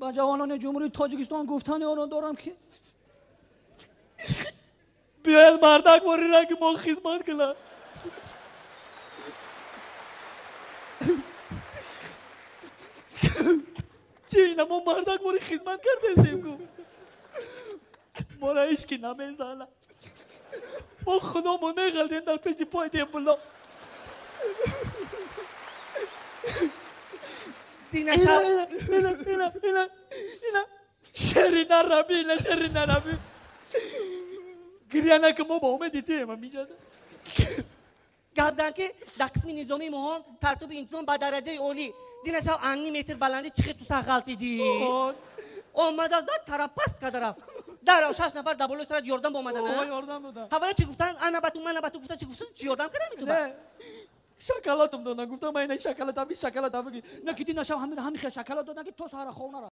Ба ҷавонони Ҷумҳурии Тоҷикистон гуфтани онро дорам, ки биёяд мардак бори ранги мо хизмат кунад. Чи ина мо мардак бори хизмат кардесем ку? Мора ҳеч ки намезана. Мо худомо меғалтем дар пеши пои тембуло. Динаша Ина, ина, ина, ина шерина раби, ина шерина раби. Гиря нака, мо ба умеди тием амиҷада. Гап зан, ки дар қисми низомии моҳон тартиби интизом ба дараҷаи олӣ. Динашав анни метр баландӣ чихи туса ғалтидӣ, омада зад, тарапаст карда рафт. Дар шаш нафар дар болои сарат ёрдам омадана. Ёрдам додам. Ҳавая чӣ гуфтан? Ана ба ту, мана ба ту гуфтан, чӣ гуфтан? Чӣ ёрдам кардами ту ба? Шоколадам додан, гуфтам ина шоколад, ҳами шоколад бигир. На ки динашав ҳамин хел шоколад додан, ки то саҳара хов нарафт.